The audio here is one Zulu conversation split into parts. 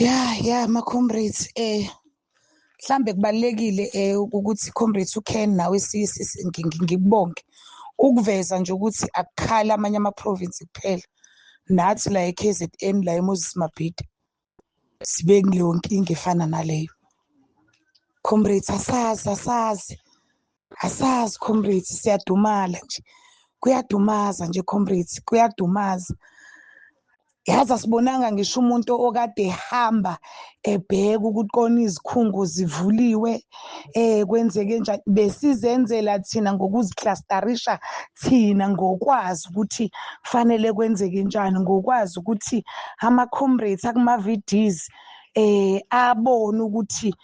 Ya, ma-comrades, mhlambe kubalekile ukuthi comrades uKen nawe ngikubonge ukuveza nje ukuthi akukhali amanye ama-province kuphela, nathi la e-KZN, la eMoses Mabhida, sibe kuleyo nkinga efana naleyo. Comrades, asazi, asazi, asazi comrades, siyadumala nje, kuyadumaza nje comrades, kuyadumaza. Yazi asibonanga ngisho umuntu okade ehamba ebheka ukuthi kona izikhungo zivuliwe, kwenzeke njani. Besizenzela thina ngokuziklastarisha thina, ngokwazi ukuthi kufanele kwenzeke njani, ngokwazi ukuthi ama-comrades akuma-VDs abone ukuthi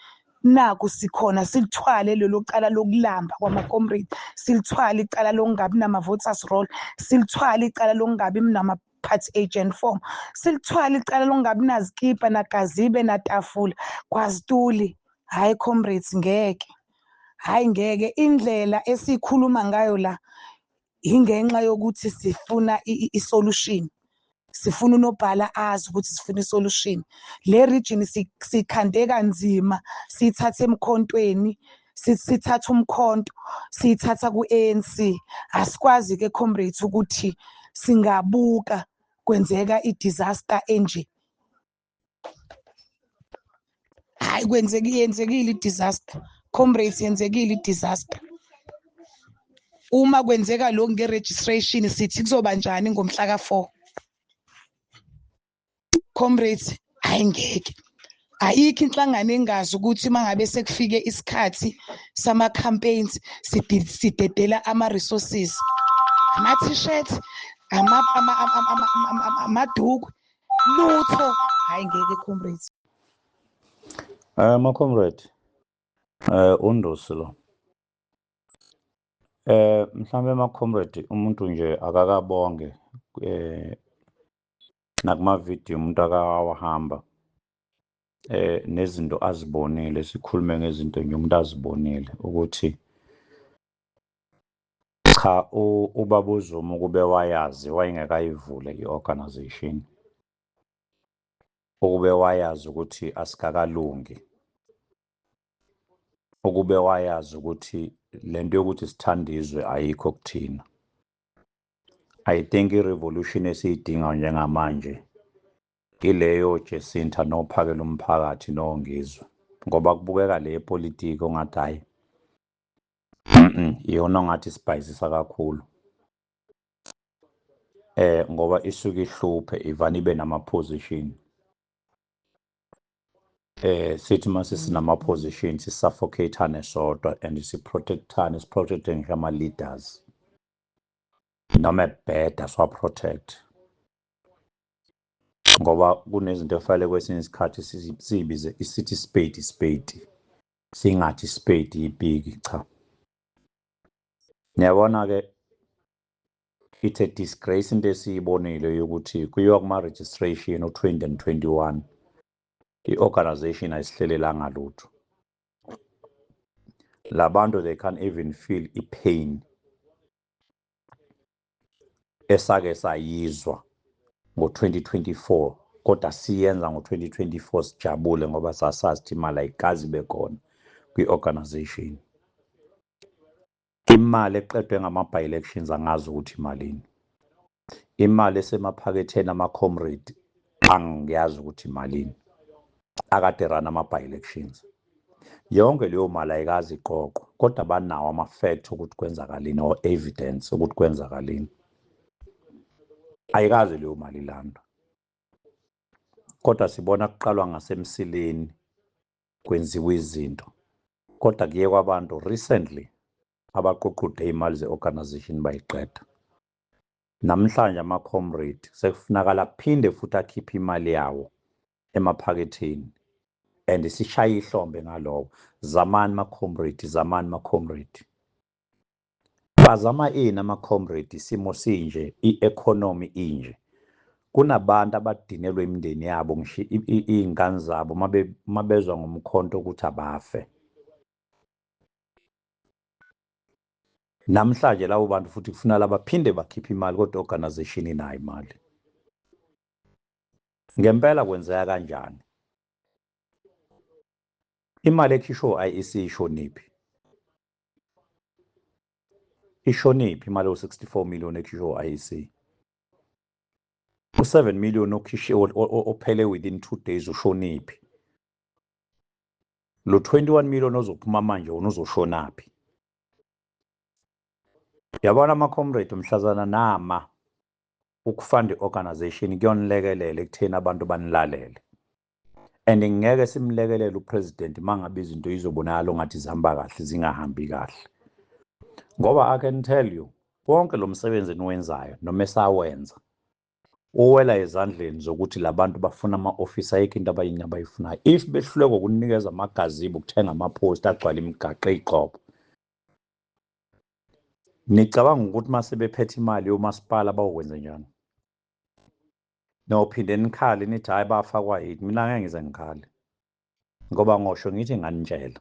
naku sikhona, silithwale lelo cala lokulamba kwama-comrade, silithwale icala lokungabi nama-voters roll, silithwale icala lokungabi nama-party agent form, silithwale icala lokungabi nazikipa, nagazibe, natafula, kwazituli. Hhayi comrades, ngeke, hhayi ngeke. Indlela esikhuluma ngayo la ingenxa yokuthi sifuna i-solution, sifuna unobhala azi ukuthi sifuna i-solution. Le region sikhande kanzima, siyithathe emkhontweni, sithatha umkhonto, siyithatha ku-ANC. Asikwazi ke comrades ukuthi singabuka kwenzeka i-disaster enje. Hayi, yenzekile i-disaster comrades, yenzekile i-disaster. Uma kwenzeka lokhu nge-registration, sithi kuzoba njani ngomhla ka-4 comrades? Hayi ngeke, ayikho inhlangano engazi ukuthi mangabe sekufike isikhathi sama-campaigns sidedela ama-resources, ama-t-shirt, amaduku, lutho. Hayi ngeke comrades. Ma comrade, uNdosi lo. Mhlambe ma comrade, umuntu nje akakabonge nakuma video umuntu akawahamba nezinto azibonile, sikhulume ngezinto nje umuntu azibonile ukuthi cha, ubaba uZuma ukube wayazi wayengekayivule i-organization, ukube wayazi ukuthi asikakalungi, ukube wayazi ukuthi lento yokuthi sithanda izwe ayikho kuthina. I think i-revolution esiyidinga njengamanje ileyo Jacinta nophakela umphakathi noNgizwe, ngoba kubukeka le politiki ongathi hayi, iyona ongathi sibhayisisa kakhulu, ngoba isuke ihluphe ivane ibe nama position. Sithi mase sinama position sisuffocate sodwa and siprotectane, siprotecte ngisho ama leaders noma ebheda siwa protect, ngoba kunezinto efanele kwesinye isikhathi siyibize isithi spade spade, singathi spade ipiki. Cha, niyabona ke, it's a disgrace into esiyibonile yokuthi kuyiwa kuma registration u2021, i-organization ayisihlelelanga lutho. Labantu, they can't even feel i-pain esake sayizwa ngo-2024, kodwa siyenza ngo-2024 sijabule ngoba sasazi ukuthi imali ayikaze ibe khona kwi-organization. Imali eqedwe ngama-by-elections, angazi ukuthi imalini. Imali esemaphaketheni ama-comrade, angiyazi ukuthi imalini, akade run ama-by-elections. Yonke leyo mali ayikaze iqoqwe, kodwa banawo ama-fact ukuthi kwenzakalini or evidence ukuthi kwenzakalini. Ayikaze leyo mali ilandwa, kodwa sibona kuqalwa ngasemsileni kwenziwa izinto, kodwa kuye kwabantu recently abaqoqode imali ze-organization bayiqeda. Namhlanje ama-comrade sekufunakala aphinde futhi akhiphe imali yawo emaphaketheni, and sishaye ihlombe ngaloko. Zamani ma-comrade, zamani ma-comrade. Bazama ini ama-comrade isimo sinje, i-economy inje? Kunabantu abadinelwe imindeni yabo, ngisho iy'ngane zabo mabezwa ngomkhonto ukuthi abafe. Namhlanje labo bantu futhi kufuneka baphinde bakhiphe imali, kodwa organization inayo imali. Ngempela kwenzeka kanjani? Imali ekhishwe u-IEC ishoniphi? Ishoniphi imali ewu-64 million ekhishwe u-IEC? U-7 million okhishiwe ophele within 2 days ushoniphi? Lo 21 million ozophuma manje wona uzoshonaphi? Yabona ama-comrade, mhlazana nama ukufunda i-organization kuyonilekelela ekutheni abantu banilalele. And ngeke simlekelele upresident mangabe izinto izobonakala ngathi zihamba kahle, zingahambi kahle. Ngoba I can tell you, wonke lo msebenzi eniwenzayo noma esawenza uwela ezandleni zokuthi labantu bafuna ama-ofisi, ayikho into abayini abayifunayo. If behluleka ukunikeza amagazebo ukuthenga amaphosta agcwala imigaqo eyigxobo, nicabanga ukuthi mase bephethe imali yomasipala bawukwenze njani? Nophinde nikhale nithi hhayi bafakwa yini? Mina ngeke ngize ngikhale ngoba ngosho ngithi nganitshela,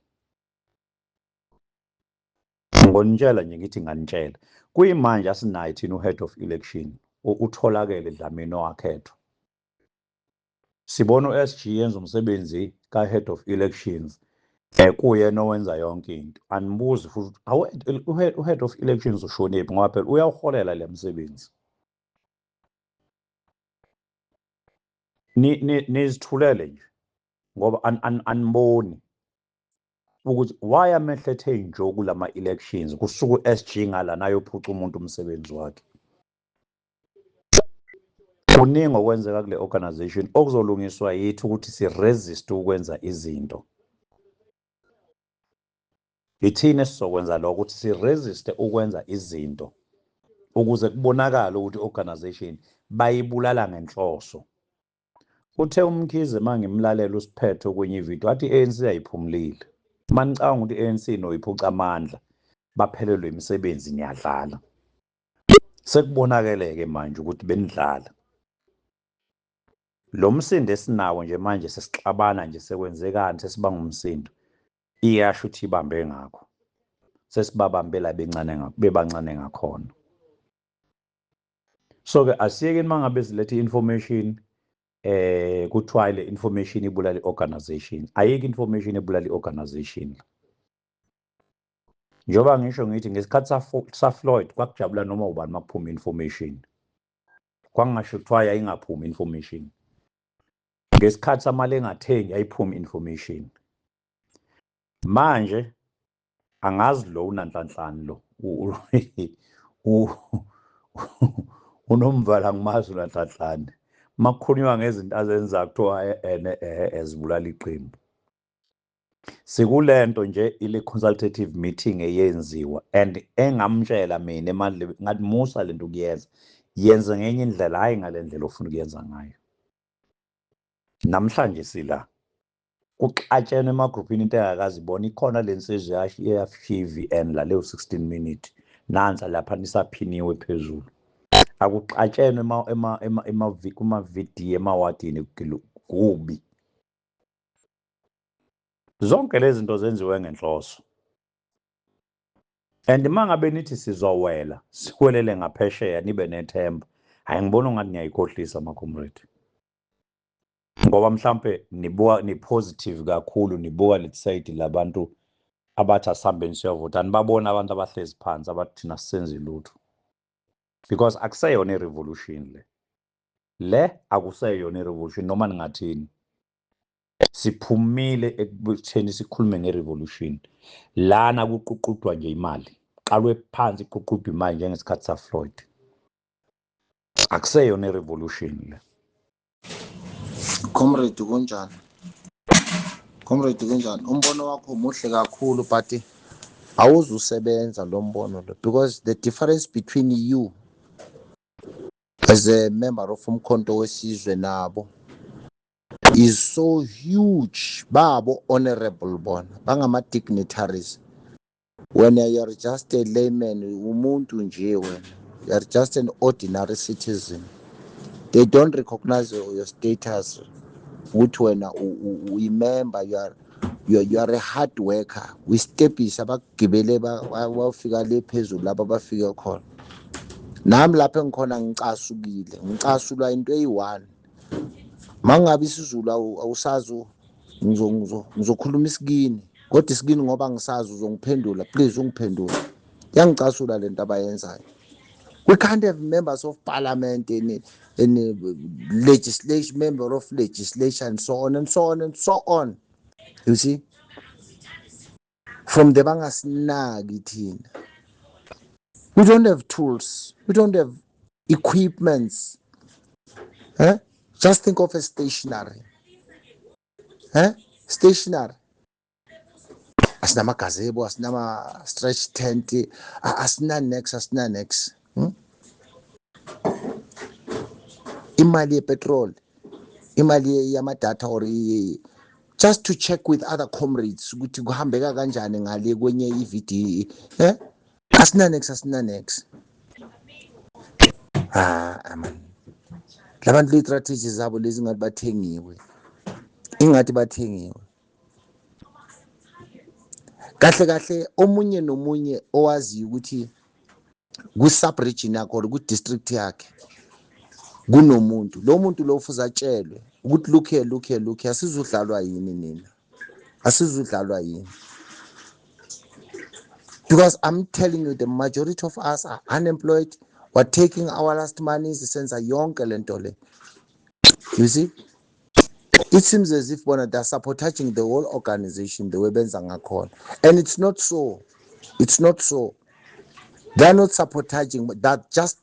ngonitshela nje ngithi nganitshela. Kuyimanje asinayo thina u-head of election, uTholakele Dlamini owakhethwa. Sibona u-SG yenza umsebenzi ka-head of elections, kuyena owenza yonke into. Anibuzi futhi u-head of elections ushonephi, ngoba phela uyawuholela le msebenzi. Nizithulele nje ngoba aniboni ukuthi why amehlo ethe njo kulama elections, kusuka u-SG ngala nayophuca umuntu umsebenzi wakhe. Kuningi okwenzeka kule organization okuzolungiswa yithi ukuthi si-resist ukwenza izinto. Ithina esizokwenza lokho, ukuthi si-resist ukwenza izinto ukuze kubonakale ukuthi i-organization bayibulala ngenhloso. Uthe uMkhize mangimlalela uSiphetho kwenye ividiyo wathi i-ANC ayiphumulile. Manicabanga ukuthi i-ANC noyiphuca amandla baphelelwe imisebenzi, niyadlala. Sekubonakeleke manje ukuthi benidlala. Lo msindo esinawo nje manje sesixabana nje, sekwenzekani, sesibanga umsindo, iyasho ukuthi ibambe ngakho, sesibabambela bencane ngakho, bebancane ngakhona. So ke asiyekeni mangabe silethe information, kuthiwa le information ibulala i-organization. Ayikho information ebulala i-organization. Njengoba ngisho ngithi ngesikhathi sa-Floyd kwakujabula noma ubani makuphuma information, kwangasho kuthiwa yayingaphumi information. Ngesikhathi samali engathengi yayiphuma information. Manje angazi lo unanhlanhlani lo unomvala, ngimazi unanhlanhlani. Makukhulunywa ngezinto azenza kuthiwa ene ezibulala iqembu. Sikulento nje ile consultative meeting eyenziwa and engamtshela mina emandleni ngathi musa lento ukuyenza, yenze ngenye indlela, hayi ngale ndlela ofuna ukuyenza ngayo. Namhlanje sila kuxatshenwe emagruphini into engakazi ibona. Ikhona le nsizwa eyafika i-VN la leyo 16 minute, nansa lapha nisaphiniwe phezulu. Akuxatshenwe kuma-VD emawadini, kubi. Zonke lezi zinto zenziwe ngenhloso. And mangabe nithi sizowela, siwelele ngaphesheya nibe nethemba, hayi ngibona ungathi niyayikhohlisa ama-comrade. Ngoba mhlambe nibuka ni positive kakhulu, nibuka le side labantu abathi asihambeni siyovota, anibabona abantu abahlezi phansi abathi thina sisenze lutho. Because akuseyona i-revolution le. Le akuseyona i-revolution noma ningathini. Siphumile ekutheni sikhulume nge-revolution. Lana kuququdwa nje imali. Qalwe phansi iququdwa imali njengesikhathi sa-Floyd. Akuseyona i-revolution le. Comrade kunjani? Comrade kunjani? Umbono wakho muhle kakhulu, but awuzusebenza lo mbono lo, because the difference between you as a member of Umkhonto weSizwe nabo is so huge. Babo honorable bona bangama dignitaries, wena you are just a layman, umuntu nje wena, you are just an ordinary citizen. They don't recognize your status ukuthi wena uyimember, you are a hard worker. Wisitebhisi abakugibele bawufika le phezulu lapha abafike khona. Nami lapha engikhona ngicasukile, ngicasulwa into eyi-one. Mangabe isiZulu awusazi Ngizokhuluma isikini kodwa isikini ngoba ngisazi uzongiphendula, please ungiphendule. Iyangicasula lento abayenzayo. We can't have members of parliament and legislation, member of legislation, and so on and so on and so on. You see, from the bangasinaki thina. We don't have tools, we don't have equipments. Eh? Just think of a stationery. Eh? Stationery. Asinama gazebo, asinama stretch tent, asina nex, asina nex. Imali yepetrol, imali yama-data, or just to check with other comrades ukuthi kuhambeka kanjani ngale kwenye i-VD, eh, asina nex, asina nex. Ah man, labantu le strategy zabo lezi ngathi bathengiwe, ingathi bathengiwe kahle kahle. Omunye nomunye owaziyo ukuthi ku-sub region yakhe or ku-district yakhe kunomuntu, lo muntu lo fuze atshelwe ukuthi look here, look here, look here, asizudlalwa yini nina, asizudlalwa yini? Because I'm telling you, the majority of us are unemployed. We're taking our last monies, senza yonke lento le. You see, it seems as if bona they're sabotaging the whole organization the way benza ngakhona, and it's not so, it's not so. They're not sabotaging, but they're just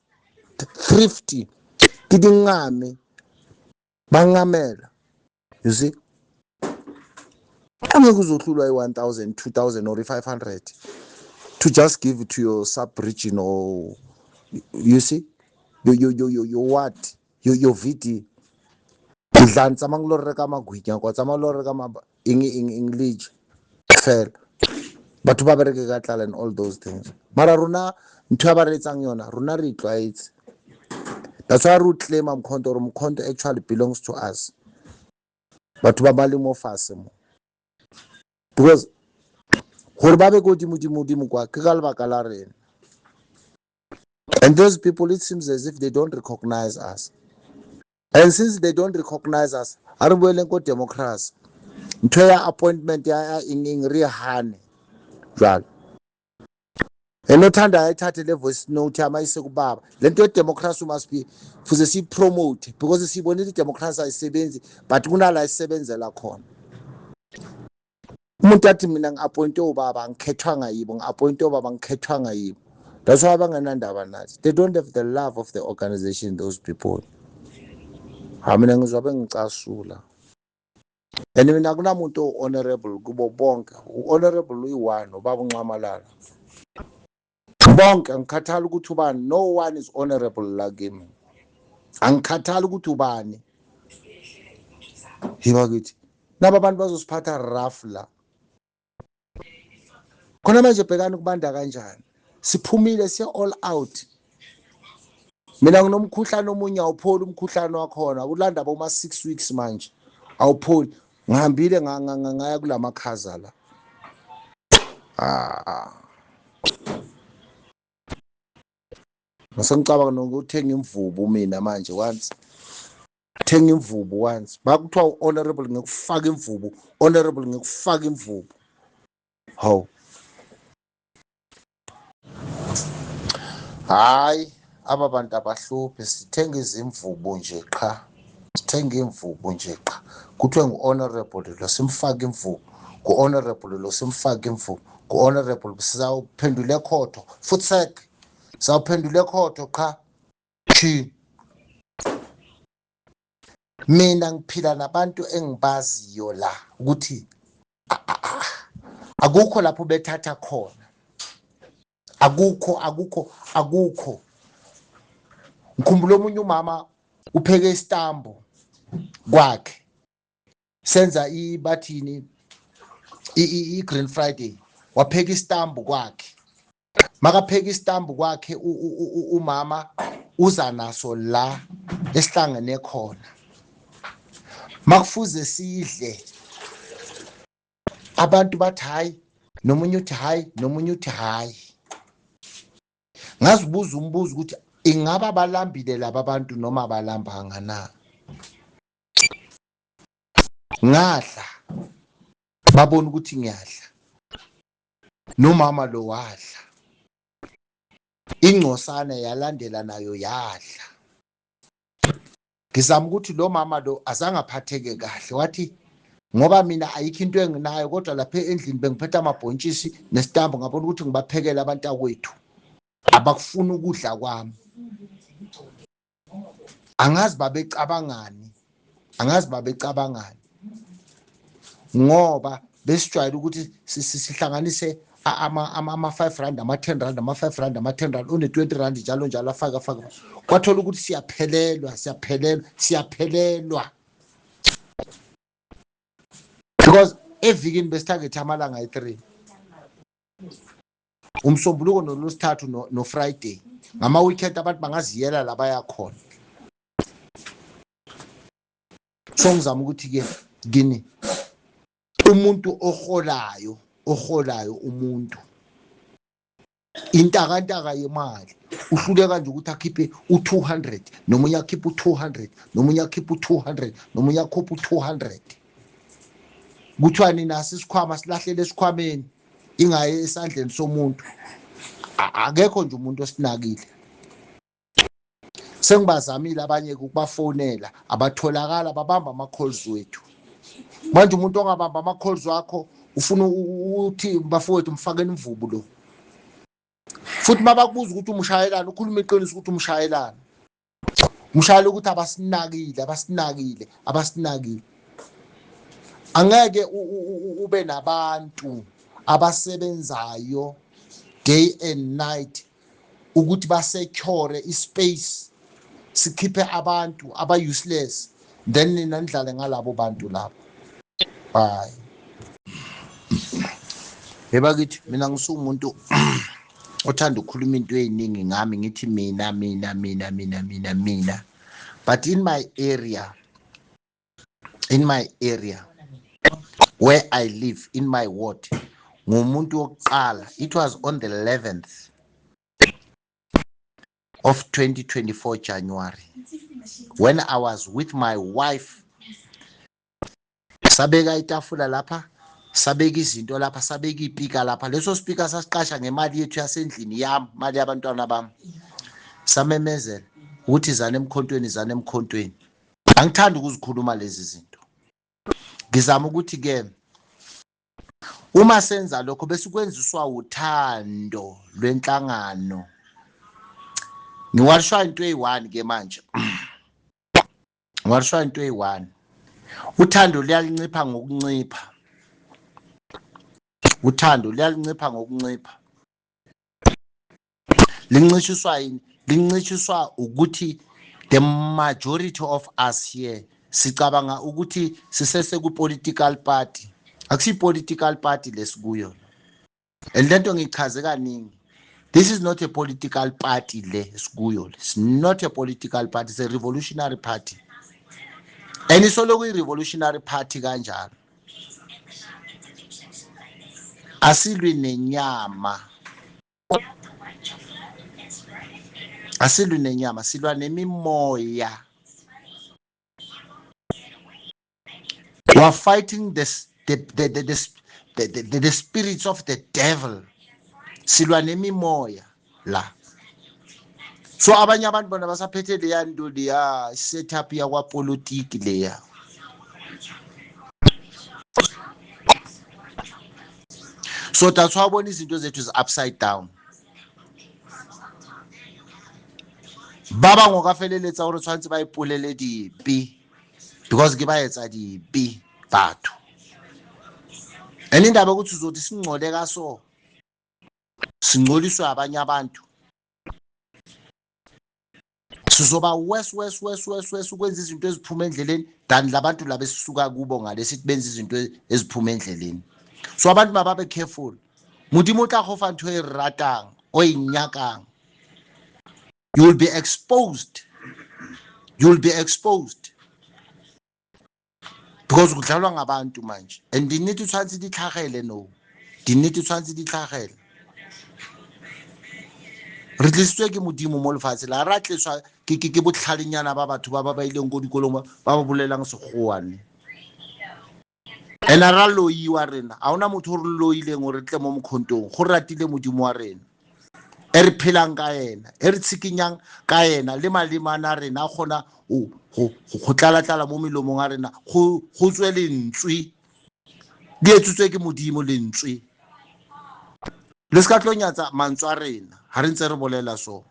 thrifty. Ke dingame, bangamela. You see, angeke uzohlulwa i-1000, 2000 or i-500 to just give it to your sub region or, you see, your what, your VD. Dlani, tsamang lo reka magwinya kwa, tsamang lo reka eng eng eng lije fela. Batho ba bereke ka tlala and all those things. Mara rona ntho ya ba re etsang yona, rona re itlwaetse. That's why re claim Mkhonto, or Mkhonto actually belongs to us, batho ba ba le mo fase mo, because gore ba be ko godimo-dimo kwa ke ka lebaka la rena. And those people, it seems as if they don't recognize us, and since they don't recognize us, a re boeleng ko democracy. Ntho ya appointment ya eng eng re e hane jwalo. And othanda ayithathe le voice note amayise kubaba. Le nto ye-democracy must be, fuze siyipromote, because siyibonile i-democracy ayisebenzi, but kunala isebenzela khona. Umuntu athi mina ngi-appointe ubaba, angikhethwanga yibo, ngi-appointe ubaba, angikhethwanga yibo. That's why bangenandaba nathi. They don't have the love of the organization, those people. Ha, mina ngizwa bengicasula, and mina akunamuntu o-honorable kubo bonke. U-honorable uyi-one, ubaba uNxamalala. Bonke angikhathali ukuthi ubani, no one is honorable la kimi. Angikhathali ukuthi ubani. Yiba kithi naba abantu bazosiphatha rough la khona manje. Bhekani kubanda kanjani, siphumile siye all out. Mina nginomkhuhlane omunye, awupholi umkhuhlane wakhona, ulanda boma 6 weeks manje, awupholi. Ngihambile ngaya kulamakhaza la. Ah, ngasengicabanga nokuthenga imvubu mina manje. Once thenga imvubu, once bakuthiwa u-honorable, ngikufaka imvubu. Honorable, ngikufaka imvubu. Hawu, hayi, aba bantu abahluphi. Sithenga izimvubu nje qha, sithenga imvubu nje qha. Kuthiwe ngu-honorable lo, simfake imvubu. Ngu-honorable lo, simfake imvubu. Ngu-honorable, sizawuphendula ekhotho futsek, sizawuphendula ekhotho qha. Chi, mina ngiphila nabantu engibaziyo la ukuthi akukho lapho bethatha khona, akukho, akukho, akukho. Ngikhumbula omunye umama upheke isitambu kwakhe, senza ibathini, i-Green Friday. Wapheka isitambu kwakhe. Makapheka isitambu kwakhe umama, uza naso la esihlangene khona. Makufuze sidle, abantu bathi hayi, nomunye uthi hayi, nomunye uthi hayi. Ngazibuza umbuzo ukuthi ingaba balambile laba bantu noma balambanga na. Ngadla. Babona ukuthi ngiyadla. Nomama lo wadla. Ingcosana yalandela nayo yadla. Ngizama ukuthi lo mama lo azange aphatheke kahle, wathi ngoba mina ayikho into enginayo, kodwa lapha endlini bengiphethe amabhontshisi nesitambu, ngabona ukuthi ngibaphekele abantakwethu abakufuna ukudla kwami. Angazi babecabangani, angazi babecabangani, ngoba besijwayele ukuthi sihlanganise ama-5 rand, ama-10 rand, ama-5 rand, ama-10 rand, une-20 rand, njalo njalo, afake afake. Kwathola ukuthi siyaphelelwa, siyaphelelwa, siyaphelelwa, because evikini besithagethe amalanga ayi-3, umsombuluko nolwesithathu no-Friday. Ngama-weekend abantu bangaziyela la baya khona. So ngizama ukuthi-ke kini, umuntu oholayo, oholayo, umuntu intakantaka yemali, uhluleka nje ukuthi akhiphe u-200, nomunye akhiphe u-200, nomunye akhiphe u-200, nomunye akhuphe u-200. Kuthiwa nina isikhwama silahlele esikhwameni, ingaye esandleni somuntu. Akekho nje umuntu osinakile. Sengibazamile abanye ukubafonela, abatholakala, babamba ama-calls wethu. Manje umuntu ongabamba ama-calls wakho ufuna uthi bafowethu mfakeni imvubu lo. Futhi mabakubuza ukuthi umshayelani, ukhuluma iqiniso ukuthi umshayelani, umshayela ukuthi abasinakile, abasinakile, abasinakile. Angeke ube nabantu abasebenzayo day and night ukuthi basecure ispace, sikhiphe abantu aba-useless, then nina nidlale ngalabo bantu labo. Hayi ebakithi, mina ngisumuntu othanda ukukhuluma into ey'ningi ngami, ngithi mina, mina, mina, mina, mina, mina, but in my area where I live, in my ward, ngumuntu wokuqala. It was on the 11th of 2024 January when I was with my wife. Sabeka itafula lapha, sabeka izinto lapha, sabeka ipika lapha. Leso sipika sasiqasha ngemali yethu yasendlini yami, mali yabantwana bami. Samemezela ukuthi zane emkhontweni, zane emkhontweni. Angithandi ukuzikhuluma lezi zinto. Ngizama ukuthi ke uma senza lokho besikwenziswa uthando lwenhlangano. Ngiwashwa into eyi-1 ke manje, ngiwashwa into eyi-1: uthando luyalincipha ngokuncipha, uthando luyalincipha ngokuncipha. Lincishiswa yini? Lincishiswa ukuthi the majority of us here sicabanga ukuthi sisese ku-political party. Akusiyi-political party lesikuyo, and lento ngichaze kaningi. This is not a political party le esikuyo. It's not a political party, it's a revolutionary party, and isoloku i-revolutionary party kanjalo. Asilwi nenyama, asilwi nenyama, silwa nemimoya. We are fighting the spirits of the devil. Silwa nemimoya la. So abanye abantu bona basaphethe leya nto leya, setup yakwapolitiki leya. So that's why ubona izinto zethu zi-upside down. Ba bangwe ka feleletsa gore tshwanetse ba ipolele dibe because ke ba etsa dibe batho. And indaba yokuthi uzothi singcole kaso, singcoliswe abanye abantu, sizoba worse, worse, worse, worse, worse ukwenza izinto eziphuma endleleni than labantu laba esisuka kubo ngalesithi benza izinto eziphuma endleleni. So abantu mababe careful. Modimo o tla go fa ntho e re ratang, o e nyakang. You will be exposed, you will be exposed, because kudlalwa ngabantu manje, and dinnete tshwanetse di tlhagele. No, dinnete tshwanetse di tlhagele. Re tlisitswe ke Modimo mo lefatshe la, ra tliswa ke botlhalenyana ba batho ba ba ileng ko dikolong, ba ba bolelang sekgowane. And a ra loiwa rena, ha hona motho o re loileng hore re tle mo mokhontong, go ratile modimo wa rena e re phelang ka yena, e re tshikinyang ka yena, le malema a rena a kgona go tlala-tlala mo melomong a rena, go tswe lentswe, di etsotswe ke modimo lentswe. Le ska tlo nyatsa mantswe a rena ha re ntse re bolela so.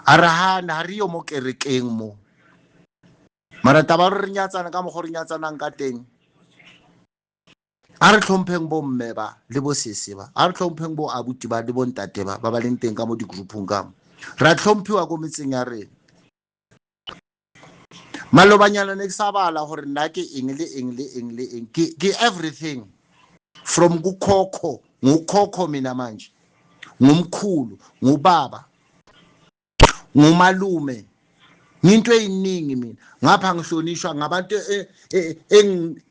A re hana, ha re yo mo kerekeng mo. Mara taba re nyatsana ka mokgwa re nyatsanang ka teng. A re tlhompheng bo mme ba le bo sese ba, a re tlhompheng bo abuti ba le bo ntate ba ba ba leng teng ka mo di-groupong ka mo. Ra tlhomphiwa ko metseng ya rena. Malobanyana ne ke sa bala hore nna ke eng le eng le eng le eng, ke everything from kukhokho, ngukhokho mina manje, ngumkhulu, ngubaba, ngumalume, nginto eyiningi mina. Ngapha ngihlonishwa ngabantu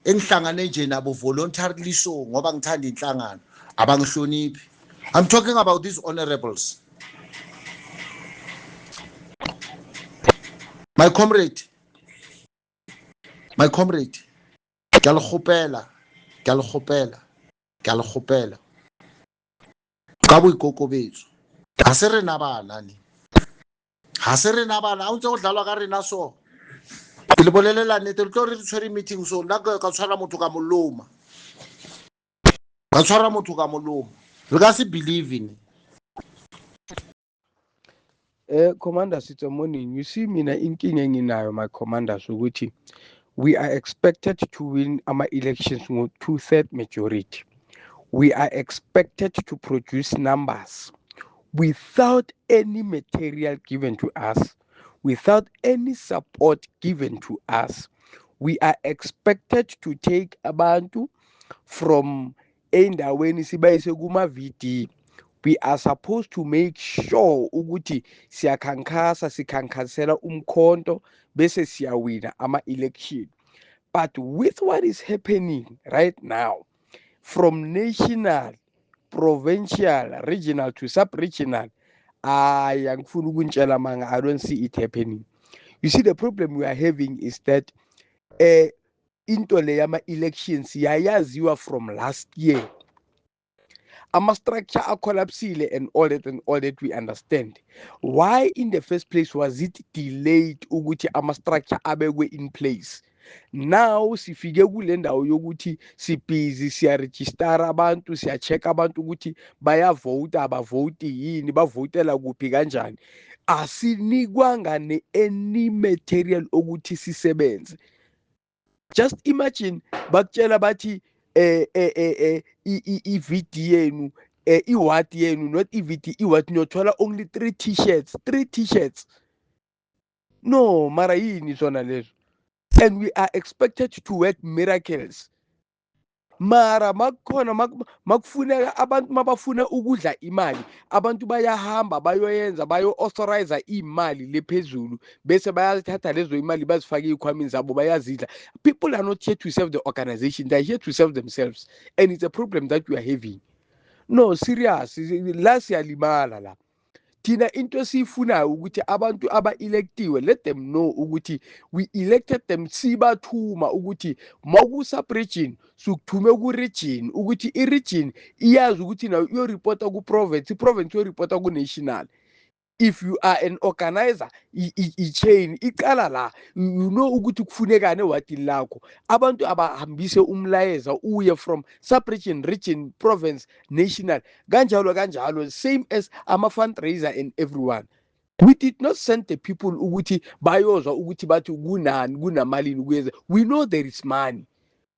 engihlangane nje nabo voluntarily so ngoba ngithanda inhlangano, abangihloniphi. I'm talking about these honorables. My comrade, my comrade, ke a le kgopela, ke a le kgopela, ke a le kgopela ka boikokobetso. Ha se rena bana ne, ha se rena bana, ha o ntse go dlalwa ka rena so. Ke le bolelela nnete, re tlo re tshwere meeting so, nna ka tshwara motho ka moloma, ka tshwara motho ka moloma, re ka se believe ne. Commanders, it's a morning. You see, mina inkinga enginayo, my commanders, ukuthi we are expected to win our elections with 2/3 majority. We are expected to produce numbers without any material given to us, without any support given to us. We are expected to take abantu from endaweni sibayise kuma VD. We are supposed to make sure ukuthi siyakhankasa, sikhankasela umkhonto bese siyawina ama-election. But with what is happening right now, from national, provincial, regional to sub-regional, I angifuni ukuntshela manga, I don't see it happening. You see, the problem we are having is that into le yama-elections yayaziwa from last year. Ama structure are collapsile and all that and all that, we understand. Why in the first place was it delayed ukuthi ama structure abekwe in place? Now sifike kule ndawo yokuthi si busy siya register abantu, siya check abantu ukuthi bayavota, abavoti yini, bavotela kuphi kanjani. Asinikwanga ne any material ukuthi sisebenze. Just imagine bakutshela bathi i-VD yenu, i-ward yenu, not i-VD, i-ward niyothola only 3 t-shirts, 3 t-shirts. No, mara yini sona lezo? And we are expected to work miracles. Mara makukhona makufuneka abantu mabafuna ukudla imali, abantu bayahamba bayoyenza, bayo authorize imali lephezulu, bese bayathatha lezo imali bazifake ezikhwameni zabo bayazidla. People are not here to serve the organization, they are here to serve themselves, and it's a problem that we are having. No, serious, la siyalimala la. Thina into esiyifunayo ukuthi abantu aba-electiwe, let them know ukuthi we elected them, sibathuma ukuthi maku-sub-region sukuthume ku-region, ukuthi i-region iyazi ukuthi nayo iyoripota ku-province, i-province iyoripota ku-national. If you are an organizer, i-chain iqala la, you know ukuthi kufunekani ewadini lakho. Abantu abahambise umlayeza uye from sub-region, region, province, national, kanjalo kanjalo, same as ama-fundraiser and everyone. We did not send the people ukuthi bayozwa ukuthi bathi kunani, kunamalini kuyeza. We know there is money.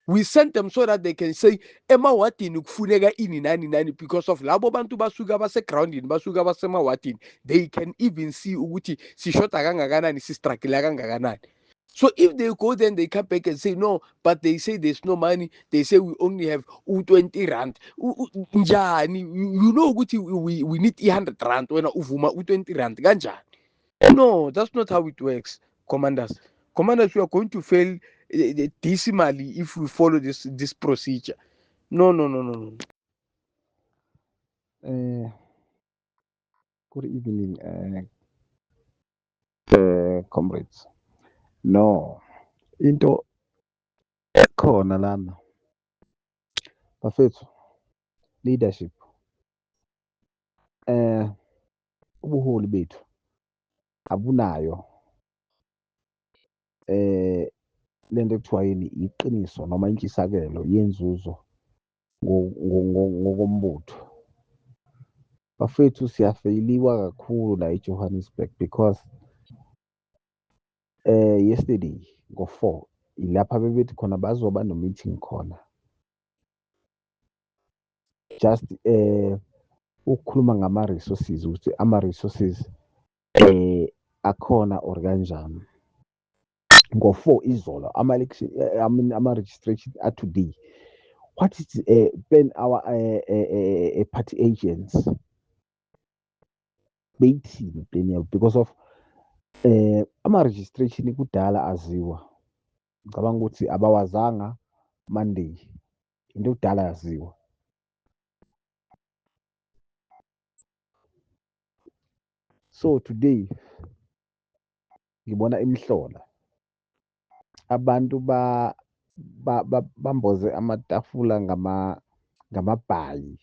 We sent them so that they can say emawadini kufuneka ini nani nani, because of labo bantu basuka basegroundini, basuka basemawadini, they can even see ukuthi sishoda kangakanani, sistruggle kangakanani. So if they go, then they come back and say no, but they say there's no money, they say we only have 20 rand. Njani? You know ukuthi we need 100 rand, wena uvuma 20 rand kanjani? No, that's not how it works, commanders. Commanders, we are going to fail decimally if we follow this procedure. No, no, no, no, no. Good evening, comrades. No, into ekhona lana bafethu, leadership, ubuholi bethu abunayo lento ekuthiwa yini, iqiniso noma intshisakelo yenzuzo ngokombutho. Bafethu, siyafeyiliwa kakhulu la eJohannesburg because yesterday ngo-4 ilapha bebethi khona bazoba no-meeting khona, just ukukhuluma ngama-resources, ukuthi ama-resources akhona or kanjani. Ngo-4 izolo, ama-election, I mean, ama-registration are today. What is plan our party agents beyithini plan yabo? Because of ama-registration kudala aziwa, ngicabanga ukuthi abawazanga Monday, into kudala yaziwa. So today ngibona imihlola, abantu bamboze amatafula ngamabhayi.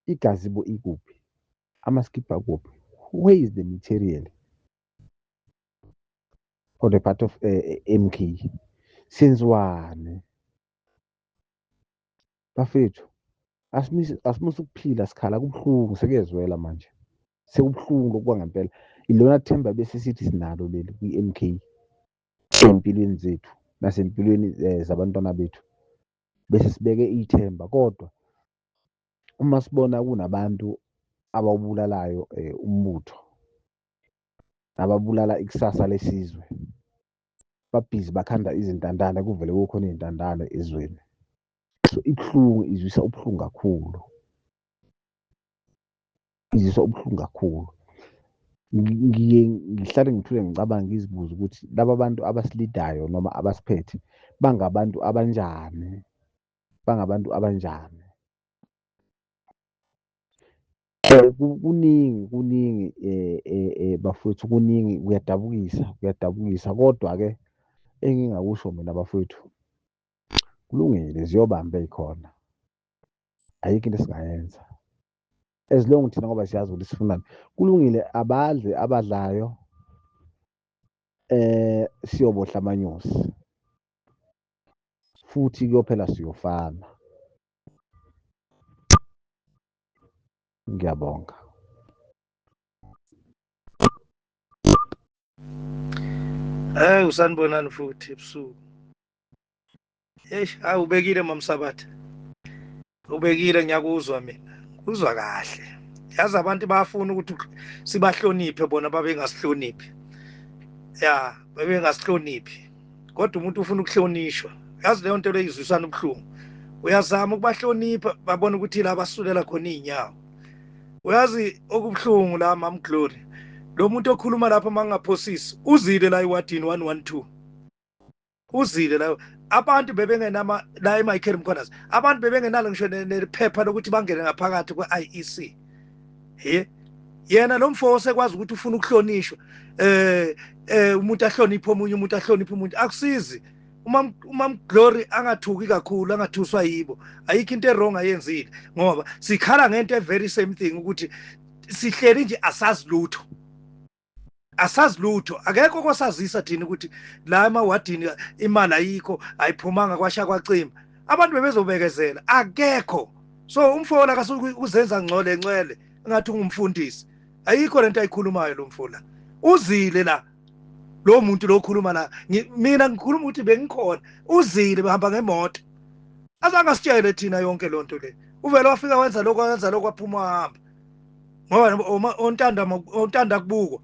Igazibo ikuphi? Amaskibha kuphi? Where is the material for the part of MK? Senziwane bafethu? Asimuse ukuphila, sikhala kubuhlungu, sekuyezwela manje, sekubuhlungu lokhu ngempela. Ilona themba bese sithi sinalo leli kwi-MK empilweni zethu nasempilweni zabantwana bethu, bese sibeke ithemba. Kodwa uma sibona kunabantu abawubulalayo umbutho, nababulala ikusasa lesizwe, babhizi bakhanda izintandane, kuvele kukhona iy'ntandane ezweni. So ibuhlungu, izwisa ubuhlungu kakhulu, izwisa ubuhlungu kakhulu. Ngiye ngihlale ngithule ngicabanga, ngizibuze ukuthi laba bantu abasilidayo noma abasiphethe bangabantu abanjani, bangabantu abanjani. Kuningi, kuningi bafowethu, kuningi, kuyadabukisa, kuyadabukisa. Kodwa-ke engingakusho mina bafowethu, kulungile, ziyobamba ey'khona, ayikho into esingayenza as long thina ngoba siyazi ukuthi sifunani. Kulungile, abadle abadlayo, siyobohla amanyosi futhi kuyophela siyofana. Ngiyabonga. Hey, usanibonani futhi ebusuku. Eish, hayi ubekile Mamsabatha. Ubekile, ngiyakuzwa mina. Kuzwa kahle. Yazi abantu bayafuna ukuthi sibahloniphe, bona babengasihloniphi. Ya, babengasihloniphi. Kodwa umuntu ufuna ukuhlonishwa. Yazi leyo nto leyo izwisana ubuhlungu. Uyazama ukubahlonipha, babona ukuthi la basulela khona iy'nyawo. Uyazi okubuhlungu la, Mam Glory. Lo muntu okhuluma lapha, mangaphosisi, uzile la ewadini 112. Uzile la, abantu bebengenama la eMichael Mkhwanazi. Abantu bebengenalo ngisho nephepha lokuthi bangene ngaphakathi kwe-IEC. He? Yena lo mfo osekwazi ukuthi ufuna ukuhlonishwa. Umuntu ahloniphe omunye umuntu, ahloniphe umuntu, akusizi. Uma Glory angathuki kakhulu, angathuswa yibo. Ayikho into e-wrong ayenzile, ngoba sikhala ngento e very same thing, ukuthi sihleli nje asazi lutho. Asazi lutho, akekho kosazisa thina ukuthi la emawadini imali ayikho, ayiphumanga, kwasha kwacima. Abantu bebezobekezela, akekho. So umfola kasuke uzenza ngcole ngcwele ngathi ungumfundisi. Ayikho lento ayikhulumayo lo mfola. Uzile la lo muntu lo khuluma la, mina ngikhuluma ukuthi bengikhona, uzile behamba ngemoto. Azange sitshele thina yonke lonto le. Uvele wafika wenza lokho, wenza lokho, waphuma wahamba. Ngoba ontanda kubukwa.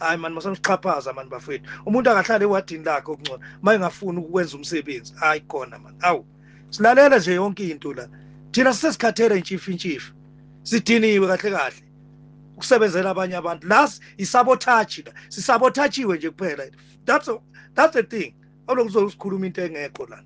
Hayi man, masamxhaphaza man bafethu. Umuntu akahlale ewadini lakhe okungcono mayengafuni ukwenza umsebenzi. Hayi khona man. Awu. Silalela nje yonke into la. Thina sisesikhathele intshifi intshifi. Sidiniwe kahle kahle. Ukusebenzela abanye abantu. La isabotage la. Sisabotagiwe nje kuphela. That's the thing. Awulokuzokhuluma into engekho la.